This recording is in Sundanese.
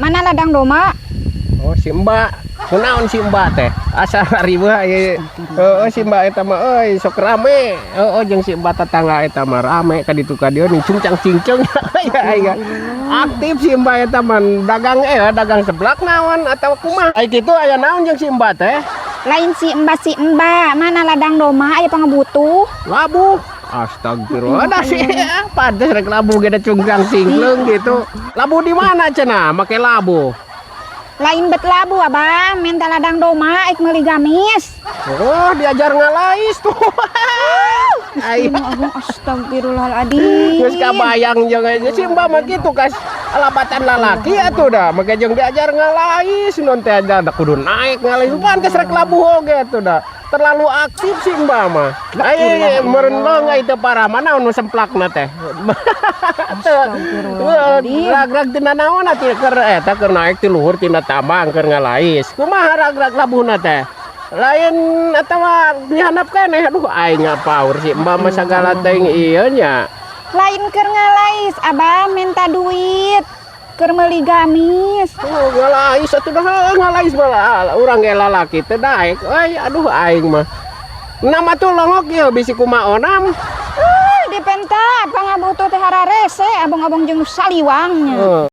Mana ladang domba? Oh, si Mbak. Kunaon si Mbak teh? Asa riweuh ieu. Heeh, si Mbak eta mah euy sok rame. Heeh, jeung si Mbak tetangga eta mah rame ka ditu ka dieu nih cungcang cingcung ya aing. Aktif si Mbak eta mah dagang, dagang seblak naon atau kumaha? Ai kitu aya naon jeung si Mbak teh? Lain si Mbak, si Mbak. Mana ladang domba, aya pangabutuh. Labuh. Astagfirullah, dah sih pantes rek labuh ge da cungkang singkleng gitu. Labuh di mana cenah make labuh? Lain bet labuh, Abah, minta ladang domba ik meuli gamis. Oh, diajar ngalais tuh. Ai. Agung, astagfirullahaladzim. Geus kabayang jeung aja si Mbak mah kitu kas alabatan lalaki atuh dah make jeung diajar ngalais non teh ada kudu naik ngalais, pantes rek labuh oge atuh dah. Terlalu aktif si Mbak mah. Ai meureun leung ai teu parah mana nu semplakna teh. Astagfirullahaladzim. Rag-rag tina naon atuh keur eta keur naik ti luhur tina tambang keur ngalais. Kumaha rag-rag labuhna teh? Lain atawa dihandap keneh, aduh, aing ngapaur si Mbak mah sagala teh ieu nya. Lain keur ngalais, Abah, minta duit keur meuli gamis. Oh, ngalais atuh dah, ngalais malah urang ge lalaki teh daek euy, aduh, aing mah. Nama tuh longok ieu bisi kumaha onam. Dipenta pangabutuh teh hararese abong-abong jeung nu saliwangnya. Heuh.